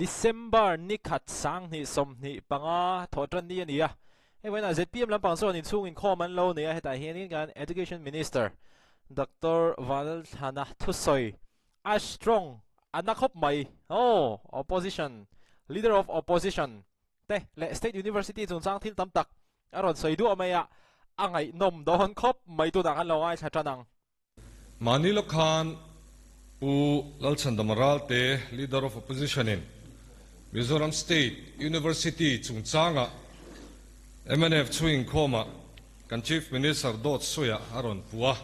December ni khat 2025 thawhtan ni a ni a. Hei vawiinah zpm lampang chuan inchhung inkhawm an lo nei a, hetah hianin kan Education Minister Doctor Vanlalthlana thusawi a strong a na khawp mai. Aw, Opposition, Leader of Opposition te leh State University chungchang thil tam tak a rawn sawi duah mai a, a ngaihnawm dawn khawp mai tunah khan lo ngaithla tan ang. Mahni lawk khan Pu Lalchhandama Ralte, Leader of Opposition in Mizoram State University chungchanga mnf chhung inkhawmah kan Chief Minister dawt sawiah a rawn pu a,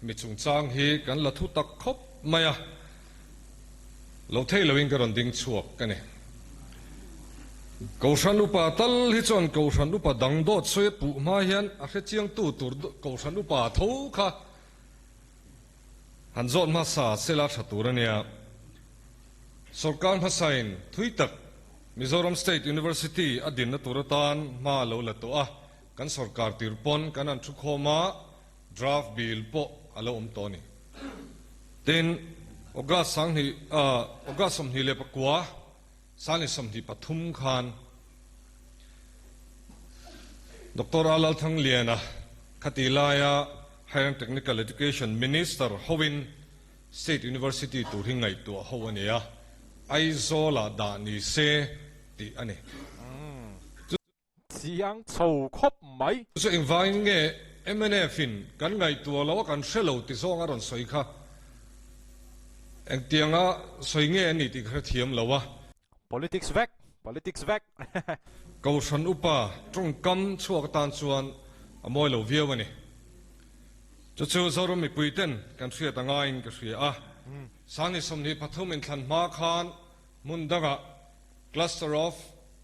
mi chungchang hi kan la thu tak khawp mai a, lo thei loin ka rawn ding chhuak ka ni. Kohhran upa tal hi chuan Kohhran upa dang dawt sawi a puh hma hian a hrechiangtu tur Kohhran upa tho kha han zawt hmasa sela tha tur a nia. Sorkar hmasain thui tak Mizoram State University a dinna tur atan hma a lo la tawh a, kan sorkar tir pawn kan han thukhawm a, Draft bill pawh a lo awm tawh a ni. Tin, August sanghnih, August 29, 2023 khan Doctor A Lalthangliana khati laia Higher and Technical Education Minister hoin State University tur hi ngaihtuah ho a ni a, Aizawl-ah dah ni se tih a ni. Chiang chho khawp mai. Chu engvangin nge mnf in kan ngaihtuah lo a kan hre lo ti zawng a rawn sawi kha engtianga sawi nge a ni tih ka hrethiam lo a. Politics vek, politics vek. Kohhran upa tawngkam chhuak atan chuan a mawi lo viau a ni. Chu chu Zoram mipui ten kan hriat a ngaiin ka hria a. Sangni 23 inthlan hma khan hmun dangah Cluster of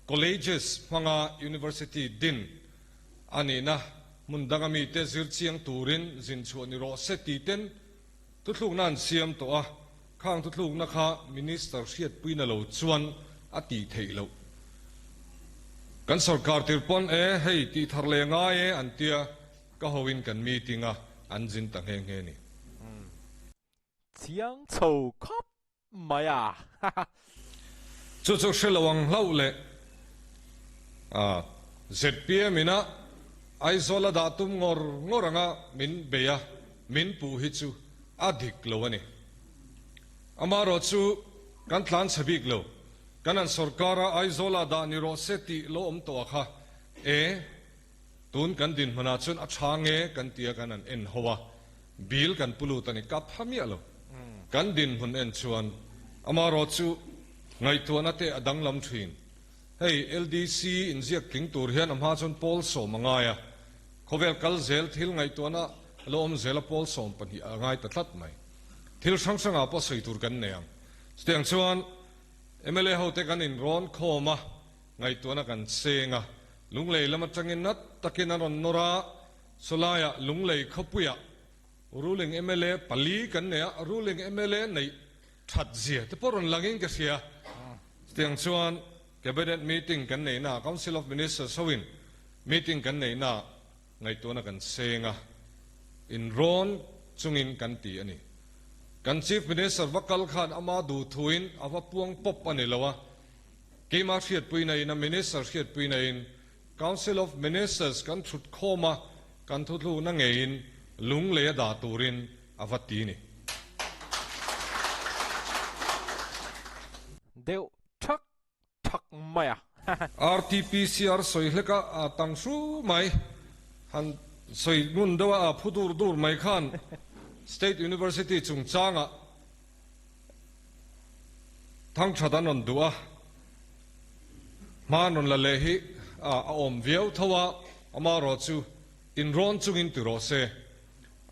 Colleges hmanga University din a nihna hmun danga mite zir chiang turin zin chhuah ni rawh se tih ten thuthlukna an siam tawh a, khang thuthlukna kha Minister hriatpuina lo chuan a tih theih loh. Kan sorkar tir pawn e hei tih thar leh ngai e an tia ka hoin kan meeting a an zin ta nghe nghe ni. Chiang chho khawp mai a. Chu chu hre lo ang hlauh leh a zpm ina Aizawl a dah tum ngawr ngawr anga min bei a, min puh hi chu a dik lo a ni. Amaherawh chu kan tlan chhe bik lo, kan an sorkara Aizawl ah dah ni rawh se tih lo awm tawh a kha e. Tun kan dinhmunah chuan a tha nge kan tia kan han en ho a, bill kan pu lut a ni, ka pha miah lo. Kan dinhmun en chuan amaherawh chu ngaihtuahna te a danglam thin. Hei LDC inziak tling tur hian a hma chuan pawl sawm a ngai a, khawvel kal zel thil ngaihtuahna a lo awm zel a pawl 12 a ngai ta tlat mai. Thil hrang hrangah pawh sawi tur kan nei ang. Chutiang chuan mla hote kan inrawn khawm a, ngaihtuahna kan seng a, Lunglei lam atangin nat takin an rawn nawr a, sawlaiah Lunglei khawpuiah ruling mla pali kan nei a, ruling mla neih that zia te pawh rawn langin ka hria. Chutiang chuan Cabinet meeting kan neihna ah, Council of Ministers hoin meeting kan neihna ah ngaihtuahna kan seng a, inrawn chungin kan ti a ni. Kan Chief Minister va kal khan ama duhthuin a va puang pawp a ni lo a, Keimah hriatpuina in a Minister hriatpuina in Council of Ministers kan thut khawm a, kan thuthlukna ngeiin lunglei a dah turin a va ti ni. Deuh thak thak mai a. RTPCR sawi hlek a a tang hru mai, han sawi ngun deuh a a phu dur dur mai khan State University chungchangah Thangthat an rawn duh a, hma an rawn la leh hi a awm viau tho a, amaherawh chu inrawn chungin ti rawh se.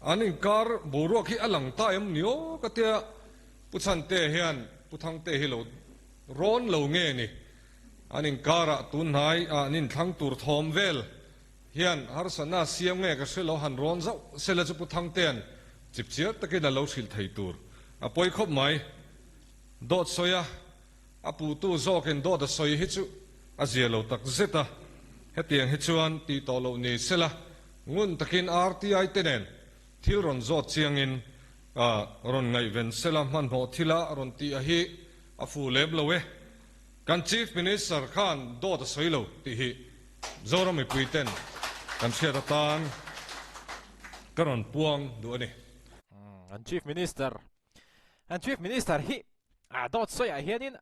An inkar boruak hi a lang ta em ni aw ka tia, Pu Chhante hian Pu Thangte hi lo rawn lo nge ni? An inkarah tunhnai ah an inthlang tur thawm vel hian harsatna a siam nge ka hre lo, han rawn zauh sela chu Pu Thangtea'n chipchiar takin a lo hrilh thei tur a pawi khawp mai. Dawt sawi a, a puhtu zawkin dawt a sawi hi chu a zia lo tak zet a, hetiang hi chuan tih tawh loh ni sela ngun takin RTI te nen thil rawn zawt chiangin rawn ngaihven sela hmanhmawh thila rawn tih a hi a fuh lem lo e. Kan Chief Minister khan dawt a sawi lo tih hi Zoram mipui ten kan hriat atan ka rawn puang duh a ni. An Chief Minister An Chief Minister hi a dawt sawiah hianin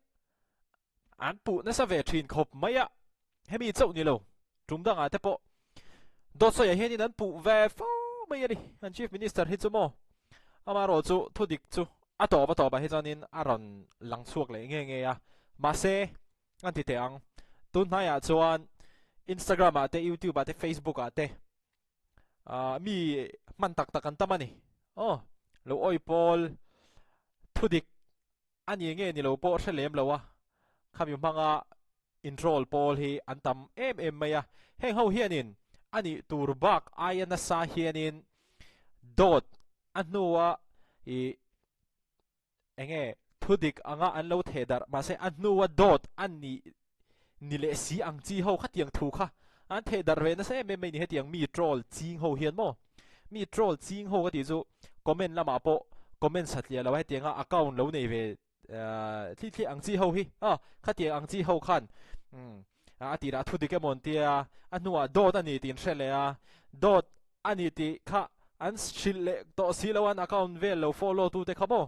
an puh nasa ve thin khawp mai a, hemi chauh ni lo tum dangah te pawh dawt sawiah hianin an puh ve fo mai a ni. An Chief Minister hi chu maw amaherawh chu thudik chu a tawp a tawpah hi chuanin a rawn lang chhuak leh nge nge a, mahse an ti teh ang tun hnaiah chuan Instagram ah te YouTube ah te Facebook ah te ah mi hman tak tak an tam a ni aw lo awi pawl thudik a ni nge ni lo pawh hre lem lo a khami hmanga introll pawl hi an tam em em mai a heng ho hianin a nih tur bak aia nasa hianin dawt a hnua ih enge thudik anga an lo theh darh mahse a hnua dawt a nih ni leh si ang chi ho khatiang thu kha an theh darh ve nasa em em mai ni hetiang mi troll ching ho hian maw mi troll ching ho ka tih chu comment lamah pawh comment satliah lo a hetianga account lo nei ve thli thli ang chi ho hi a khatiang ang chi ho khan a tirah thudik emaw an tia a hnuah dawt a ni tih an hre leh a dawt a ni tih kha an hrilh leh tawh si lo an account vel lo follow tu te kha maw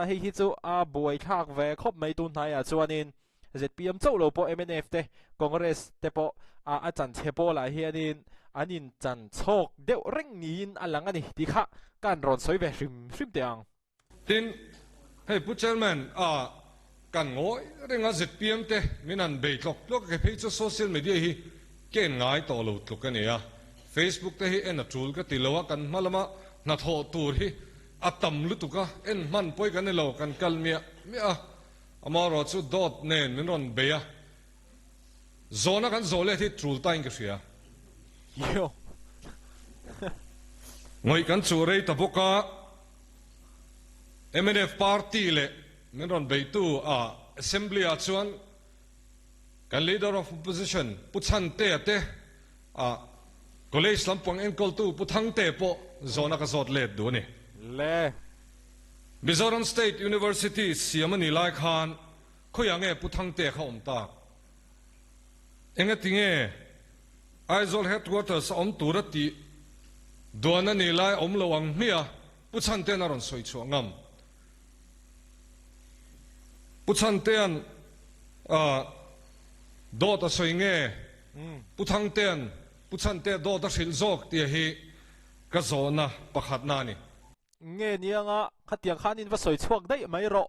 hei hi chu a buai thlak ve khawp mai tun hnaiah chuanin zpm chauh lo pawh mnf te Congress te pawh a chan chhe pawlah hianin an in chan chhawk deuh reng niin a lang a ni tih kha ka an rawn sawi ve hrim hrim teh ang. Tin, hei Pu Chairman a kan ngawi reng a zpm te min han bei tlawk tlawk a, kei phei chu social media hi ka en ngai tawh lo tluk a ni a, Facebook te hi en a tul ka ti lo a, kan hma lama hnathawh tur hi a tam lutuk a, en hman pawi kan ni lo, kan kal miah miah a, amaherawh chu dawt nen min rawn bei a, zawhna kan zawh let hi tul tain ka hria. Ngawih kan chuh rei ta bawk a. Mnf party leh min rawn beitu a Assembly ah chuan kan Leader of Opposition Pu Chhantea te a College lampang enkawltu Pu Thangtea pawh zawhna ka zawt let duh a ni. Le. Mizoram State University siam a nih lai khan khawiah nge Pu Thangtea kha awm tak? Engati nge Aizawl Headquarters a awm tur a tih duan a nih lai awm lo ang hmiah Pu Chhantea'n a rawn sawi chhuah ngam. Pu Chhantea'n dawt a sawi nge Pu Thangtea'n Pu Chhantea dawt a hrilh zawk tih hi ka zawhna pakhatna a ni. Nge nianga khatiang khan in va sawi chhuak daih mai rawh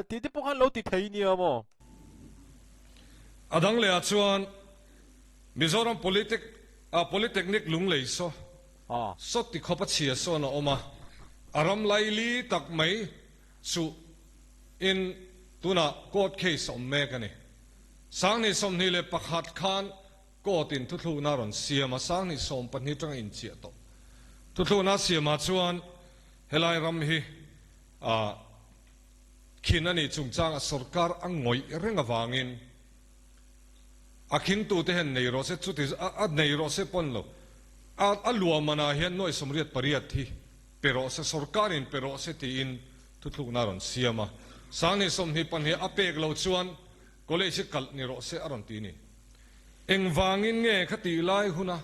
tih te pawh khan lo ti thei nia maw? A dang leh ah chuan Mizoram Politic Polytechnic Lunglei saw saw ti khawp a chhia sawn a awm a, a ram laili tak mai chu in tunah court case a awm mek a ni. Sanghnih 21 khan Court in thuthlukna rawn siam a, 2012 atanga inchiah tawh thuthlukna siamah chuan helai ram hi khin a nih chungchanga sorkar a ngawih reng avangin a khingtute hian nei rawh se, chuti a nei rawh se pawn lo, a luahmanah hian nuai 88 hi pe rawh se, sorkarin pe rawh se tiin thuthlukna rawn siam a, 2022 a pek loh chuan College hi kalh ni rawh se a rawn ti ni. Engvangin nge kha tih lai huna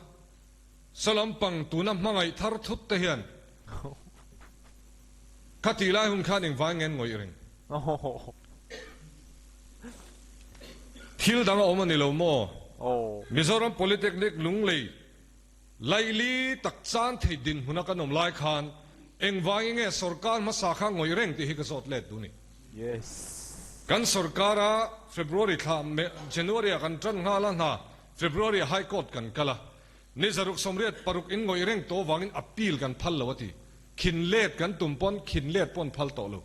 Salampang tuna hmangaih thar thut te hian kha tih lai hun khan engvangin nge an ngawih reng? Thil dang a awm a ni lo maw? Mizoram Polytechnic Lunglei Laili tak chan thei dinhmuna kan awm lai khan engvangin nge sorkar hmasa kha ngawih reng tih hi ka zawt let duh ni. Kan sorkar a February thla January ah kan tan nghal a hna February ah High Court kan kal a ni zaruk 86 in ngawih reng tawh vangin appeal kan phal lo a ti. Khin let kan tum pawn khin let pawn phal tawh lo.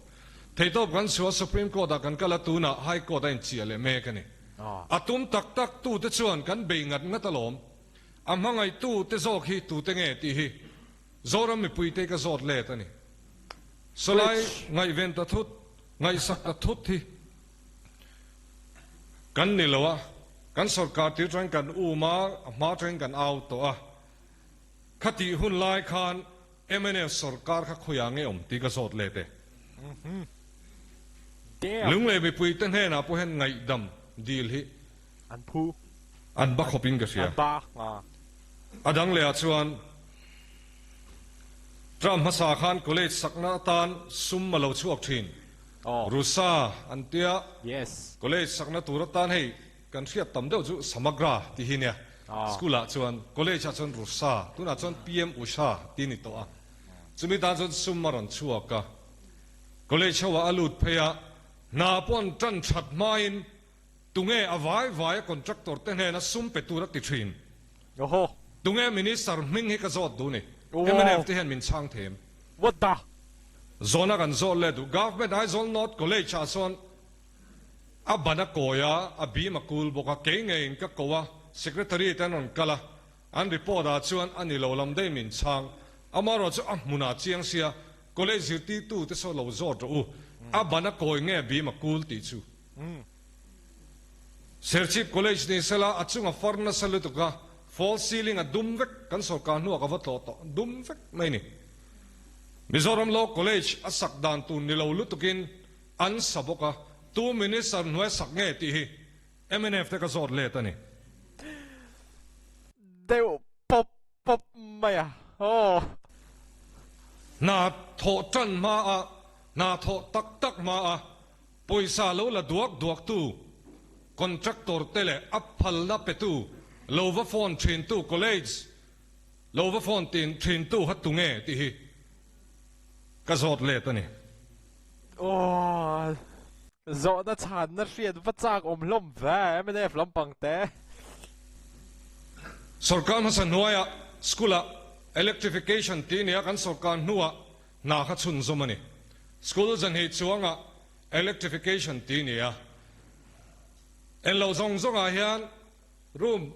Theitawp kan chhuah Supreme Court ah kan kal a tunah High Court a inchiah leh mek a ni. A tum tak tak tute chuan kan bei ngat ngat alawm. A hmangaihtu te zawk hi tute nge tih hi Zoram mipuite ka zawt let a ni. Sawlai ngaihven ta thut, ngaihsak ta thut hi kan ni lo a, kan sorkar tir atangin kan um a, a hma atangin kan au tawh a. Khatih hun lai khan mnf sorkar kha khawiah nge awm tih ka zawt let e. Damn. Lunglei mipuite hnenah pawh hian ngaihdam dil hi An phu. An ba khawpin ka hria. An ba nga. A dang lehah chuan Trump hmasa khan college sakna atan sum a lo chhuak thin. Aw. Rusa an tia. Yes. College sakna tur atan hei kan hriat tam deuh chu Samagra tih hi nia. Aw. School ah chuan college ah chuan Rusa, tunah chuan PM Usha tih a ni tawh a. Chumi tan chuan sum a rawn chhuak a. College ho ah a lut phei a, hna pawh an tan that hmain Tunge a vai vai a contractor te hnena sum pe tur a ti thin? Oho. Tunge minister hming hi ka zawt duh ni? Wow. Mnf te hian min chhang them. What the? Zawhna kan zawt leh duh. Government Aizawl North College ah sawn a ban a kawi a, a bim a kul bawk a, kei ngeiin ka ko a, secretary te an rawn kal a, an report ah chuan a ni lo lam daih min chhang. Amaherawhchu a hmunah chiang sia college zirtirtu te saw lo zawt rawh u, a ban a kawi nge bim a kul tih chu. Serchhip College ni sela a chunga far nasa lutuk a, false ceiling a dum vek, kan sorkar hnuah ka va tlawh tawh, dum vek mai ni. Mizoram Law College a sak dan tur ni lo lutukin an sa bawk a, tu Minister hnuai sak nge tih hi mnf te ka zawt let a ni. Deuh pawp pawp mai a, aw. Hna thawh tan hma a, hna thawh tak tak hma a, Pawisa lo la duak duaktu, contractor te leh a phalna petu, lo va phone thintu college lo va phone tin thintu kha tunge tih hi ka zawt let a ni. Aw, zawhna chhanna hriat va chak awm hlawm ve, mnf lampang te. Sorkar hmasa hnuaiah school-ah electrification tih nia kan sorkar hnuah Hna kha chhunzawm a ni. School zanhei chuangah electrification tih ni a. En lo zawng zawngah hian room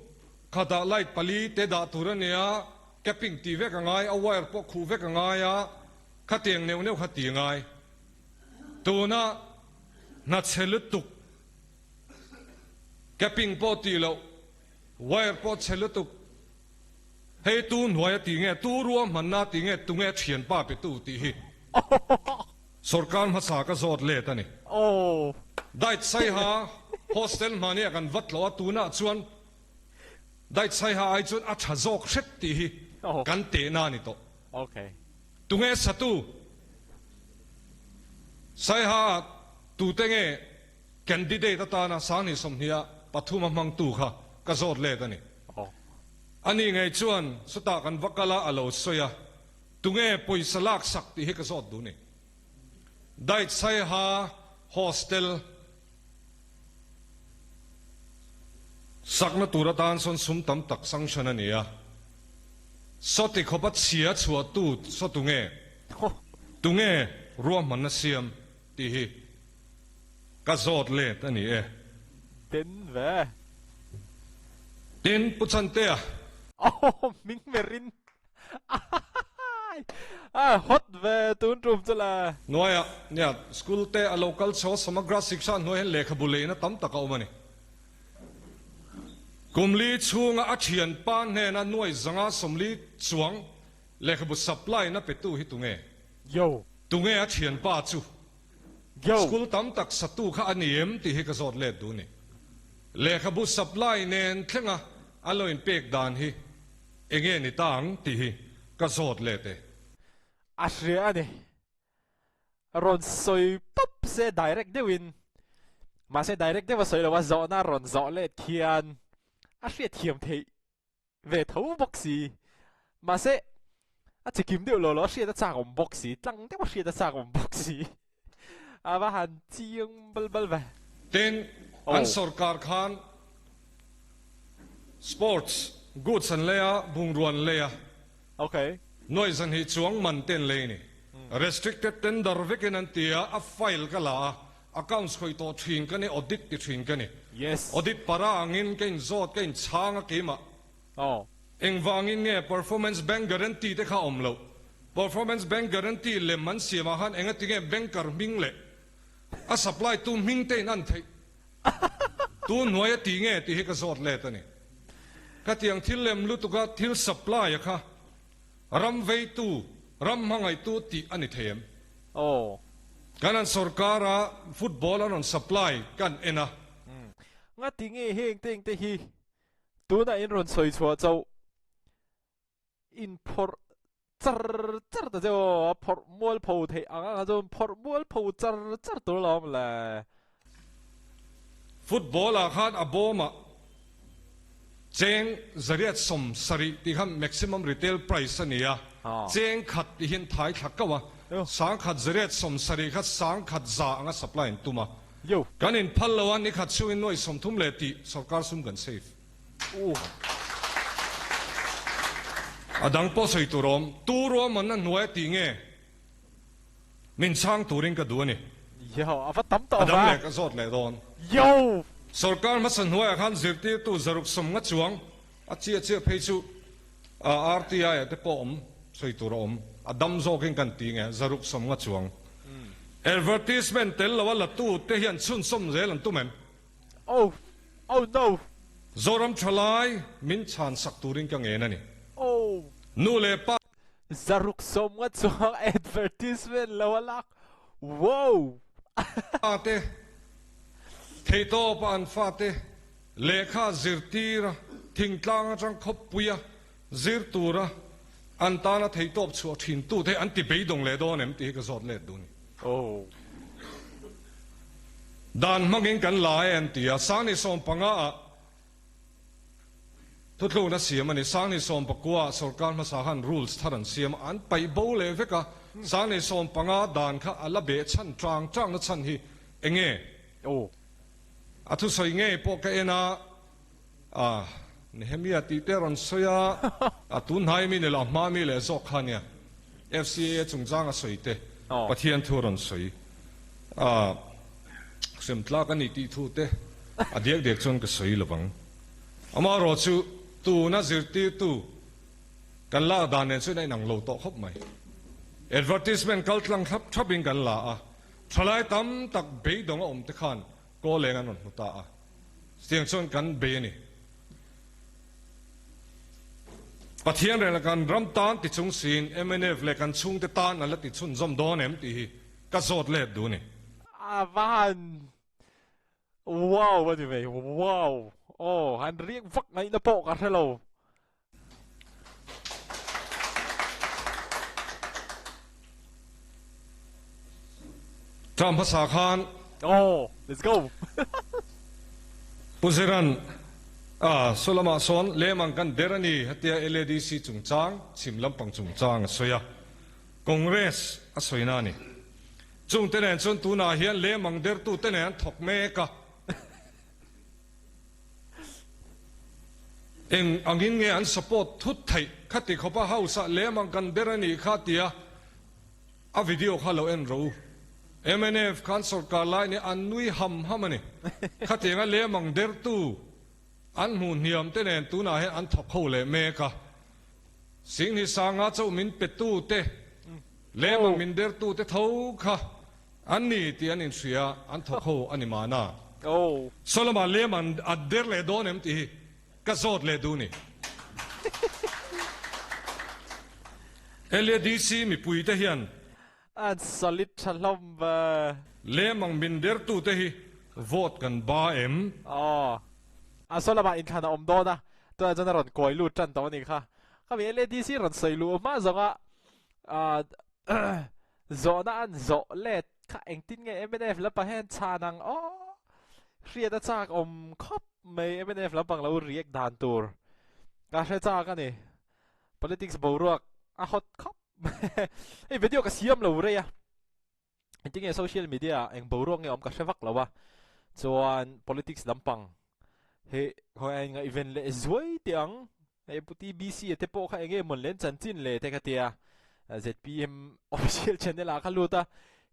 khatah light pali te dah tur a ni a, capping tih vek a ngai, a wire pawh khuh vek a ngai a, khatiang neuh neuh kha tih a ngai. Tuna hna chhe lutuk capping pawh tih loh, wire pawh chhe lutuk, Hei tu hnuai a ti nge, tu ruahmanna a ti nge, tunge thianpa pe tu tih hi sorkar hmasa ka zawt let a ni. Dait Saiha hostel hmani ah kan vat lo a, tunah chuan Dait Saiha ai chuan a tha zawk hret tih hi kan tehna a ni tawh. Tunge satu Saiha ah tute nge candidate atana Sanghnih 20 pathum a hmangtu kha ka zawt let a ni. Ani ngei chuan sawtah kan va kal a, a lo sawi a, tunge pawisa lak sak tih hi ka zawt duh ni. Dait Saiha Hostel sakna tur atan sawn sum tam tak sanction a ni a, sawti khawpa chhia chhuahtu saw tunge, tunge ruahmanna siam tih hi Ka zawt let a ni e. Den ve. Tin, Pu Chantea. Aw, hming merin. A hot ve tun tum chu le. Hnuaiah, nia, school te a lo kal chho a, Samagra Shiksha hnuai hian lehkhabu leina tam tak a awm a ni. Kum li chhunga a thianpa hnena nuai zanga 40 chuang lehkhabu supply na petu hi tunge? Yo. Tunge a thianpa chu? Yo! School tam tak satu kha a ni em tih hi ka zawt let duh ni. Lehkhabu supply nen thlenga an lo inpek dan hi enge ni ta ang tih hi ka zawt let e. A hria a ni. Rawn sawi pawp se direct deuhin. Mahse direct deuh a sawi lo a, zawhna rawn zawh let khian a hriatthiam theih ve tho bawk si. Mahse, a chi kim deuh lo lo a hriat a chak awm bawk si, tlang deuh a hriat a chak awm bawk si. A va han chiang bal bal ve. Tin, an sorkar khan sports goods an lei a, bungrua an lei a. Okay. Nuai 200 chuang man te an lei a ni. Restricted tender vekin an ti a, a file ka la a, accounts khawih tawh thin ka ni, audit ti thin ka ni. Yes. Audit para angin ka inzawt, ka inchhang a keimah. Aw. Engvangin nge performance bank guarantee te kha awm loh? Performance bank guarantee lem an siam ah khan enga tinge banker hming leh a supply tu hming te in an theih? Tu hnuai a ti nge tih hi ka zawt let a ni. Khatiang thil lem lutuka thil supply a kha ram veitu, ram hmangaihtu tih a ni thei em? Aw. Kan an sorkar a football an rawn supply kan en a. Ngati nge heng teng te hi tunah in rawn sawi chhuah chauh in phawrh char char ta che aw, a phawrh mual pho theih ang ang ah chuan phawrh mual pho char char tur alawm le. Football ah khan a bawm ah cheng zariat 70 tih kha maximum retail price a ni a, cheng khat tih hian thai thla kauh a, 1000 zariat 70 kha 1100 anga supply an tum a, kan in phal lo a, ni khat chhungin nuai 30 leh tih sorkar sum kan save. A dang pawh sawi tur awm, tu ruahmanna hnuai a tih nge? Min chhang turin ka duh a ni. Yo, a va tam tawh va. A dang leh ka zawt leh dawn. Yo! Sorkar hmasa hnuaiah khan zirtirtu 650 chuang a chiah chiah phei chu RTI ah te pawh awm sawi tur a awm. A dam zawkin kan ti nge 650 chuang. Advertisement tel lo a la tu te hian chhunzawm zel an tum em? Oh! Oh no! Zoram thalai min chhan sak turin ka ngen a ni. Oh! Nu leh pa. 650 chuang advertisement lo a lak. Wow! Fate, Theitawpa an fate lehkha zirtira thingtlang atang khawppuia zir tura an tana theitawp chhuah thin tute an ti beidawng leh dawn em tih hi ka zawt let duh a ni. Oh. Dan hmangin kan la e an ti a, Sangni 15 ah Thuthlukna siam a ni. 1019 ah sorkar hmasa khan rules thar an siam a, an paih bo leh vek a. 1015 dan kha a la beh chhan tang tangna chhan hi eng nge? A thusawi ngei pawh ka en a, a Nehemia tih te rawn sawi a, a tunhnai mi ni lo, a hma mi leh zawk kha nia. FCAA chungchang a sawi te, Pathian thu a rawn sawi a, hrem tlak a ni tih thu te a diak diak chuan ka sawi lo vang. Amaherawh chu tuna zirtirtu kan lak dan nen chuan a inang lo tawh khawp mai. Advertisement kal tlang thlap thapin kan la a, thalai tam tak beidawng a awm te khan kawl eng an rawn hmu ta a, chutiang chuan kan bei a ni. Pathian reng leh kan ram tan ti chung siin mnf leh kan chhungte tan an la ti chhunzawm dawn em tih hi ka zawt let duh a ni. A va han Wow a ni mai, wow! Aw, han riak vak ngaihna pawh ka hre lo. Trump hmasa khan. Aw, let's go! Pu Ziran, a, saw lamah sawn lem ang kan der a ni, hetia LADC chungchang, chhim lampang chungchang a sawi a, Congress a sawina a ni. Chungte nen chuan tunah hian lemang dertute nen an thawk mek a. Eng angin nge an support thut theih? Khati khawpa house ah lemang kan der a nih kha tia a video kha lo en rawh u. Mnf khan sorkar lai nih an nui ham ham a ni. Khatianga lemang dertu an hmuh hniam te nen tunah hian an thawk ho leh mek a. Singni sanga chauh min petute Lemang min dertute tho kha an ni tih an inhria, an thawk ho a ni mahna. Solomon lemang a der leh dawn em tih hi ka zawt leh duh ni. LADC mipuite hian. An solid tha hlawm ve. Lemang min dertute hi vote kan ba em? Aw. A Solomon inthlan a awm dawn a, tunah chuan a rawn kawi lut tan tawh a nih kha. Khami LADC rawn sawi luh hma zawnga Zawhna an zawh let kha engtin nge mnf lampang hian chhan ang aw? Hriat a chak awm khawp mai mnf lampang lo react dan tur ka hre chak a ni. Politics boruak a hot khawp mai. Hei video ka siam lo rei a. Engtin nge social media ah eng boruak nge awm ka hre vak lo a. Chuan politics lampang hi khawngaih a ingaihven leh zuai teh ang. Hei Pu TBC a te pawh kha enge mawn len chanchin le te ka tia ZPM official channel ah kha lut a,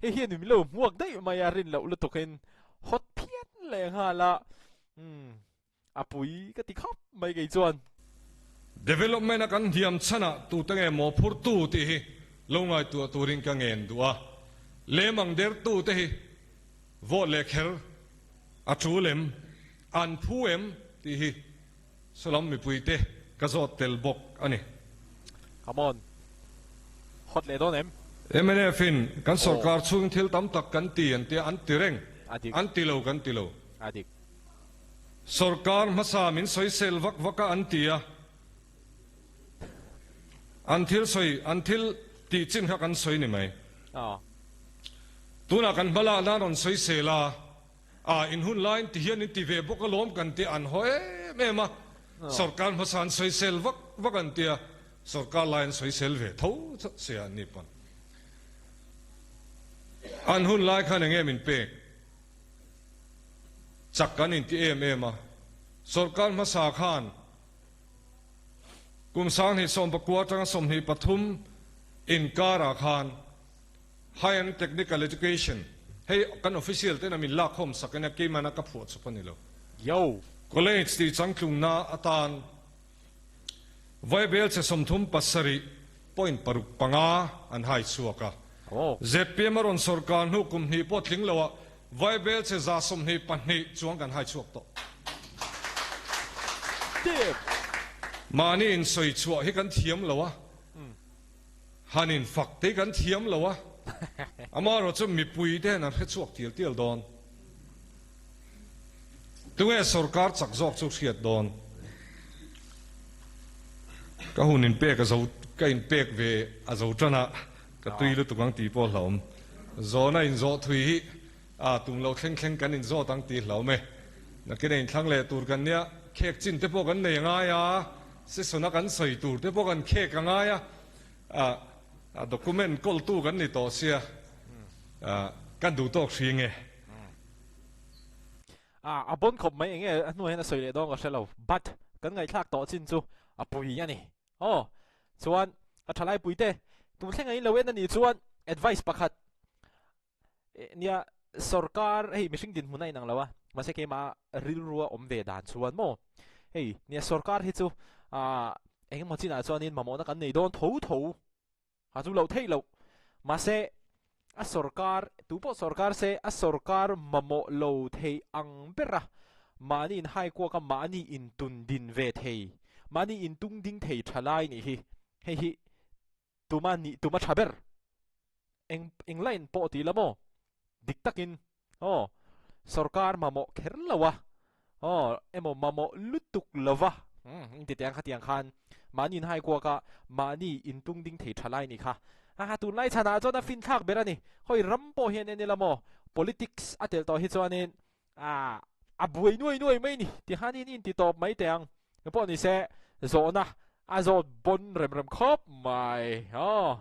hei hian min lo hmuak daih mai a rin loh lutuk in hot phian leh nghal a, umm a pui ka ti khawp mai kei chuan. Development a kan hniam chhan ah tute nge maw phur tu tih hi lo ngaihtuah turin ka ngen duh a, lem ang der tu te hi vote leh kher a tul em, an phu em tih hi Salam mipuite ka zawt tel bawk a ni. Come on. Hot leh dawn em? Mnf in kan sorkar chhungin thil tam tak kan ti an tia, an ti reng, an ti lo kan ti lo. Sorkar hmasa min sawisel vak vak a an ti a, an thil sawi, an thil tih chin kha kan sawi ni mai. Tunah kan hma lah nan rawn sawisel a. A in hun laiin ti hian in ti ve bawk alawm kan ti an haw em em a, sorkar hmasa an sawisel vak vak an ti a, sorkar lai an sawisel ve tho chauh sia an ni pawn. An hun lai khan eng em in pek chak an in ti em em a, sorkar hmasa khan kum 2019 atanga 23 inkarah khan High and Technical Education, Hei kan official ten a min lak khawm sak ania keimahna ka phuah chawp a ni lo. Yo! College tih changtlungna atan Vaibel che 37.65 an hai chhuak a. Zpm a rawn sawrkar hnu kum hnih pawh tling loah Vaibel che 122 chuang kan hai chhuak tawh. Mahni insawi chhuah hi kan thiam lo a. Han in fak te kan thiam lo a, amaherawh chu mipui te hian an hre chhuak tial tial dawn. Tunge sorkar chak zawk chu hriat dawn. Ka hun in pek a zo, ka in pek ve a zo tan a, ka tui lutuk ang tih pawh hlauhawm. Zawhna in zawh thui hi a tum lo thleng thleng kan in zawt ang tih hlauhawm e. Nakin a inthlang leh tur kan nia, khek chin te pawh kan nei a ngai a. Session-a kan sawi tur te pawh kan khek a ngai a, a document kawltu kan ni tawh sia, kan duh tawk hri nge? A bon khawp mai enge a hnuah hian a sawi leh dawn ka hre lo, but kan ngaihthlak tawh chin chu a pui a ni. Aw, chuan a thalai puite tum thleng ang in lo en a nih chuan advice pakhat Nia, sorkar hei mihring dinhmun a inang lo a, mahse keimah rilrua awm ve dan chuan maw hei nia sorkar hi chu ah eng emaw chinah chuanin mamawhna kan nei dawn tho tho a chu loh theih loh mahse a sorkar tu pawh sorkar se a sorkar mamawh lo theih ang ber a mahni inhai kuak a mahni intun din ve thei mahni intung ding thei tha lai nih hi hei hi Tuma nih tuma tha ber. Eng eng line pawh ti la maw? Dik takin aw sorkar mamawh kher lo a aw emaw mamawh lutuk lo va umm inti teh ang khatiang khan mahni inhai kuak a mahni intung ding thei tha lai nih kha a tunlai chhanah chuan a finthlak ber a ni. Hawi ram pawh hian en ila maw politics a telh tawh hi chuanin A, a buai nuai nuai mai ni, ti khan in inti tawp mai teh ang. Engpawh ni se, zawhna a zawt bawn rem rem khawp mai. Aw.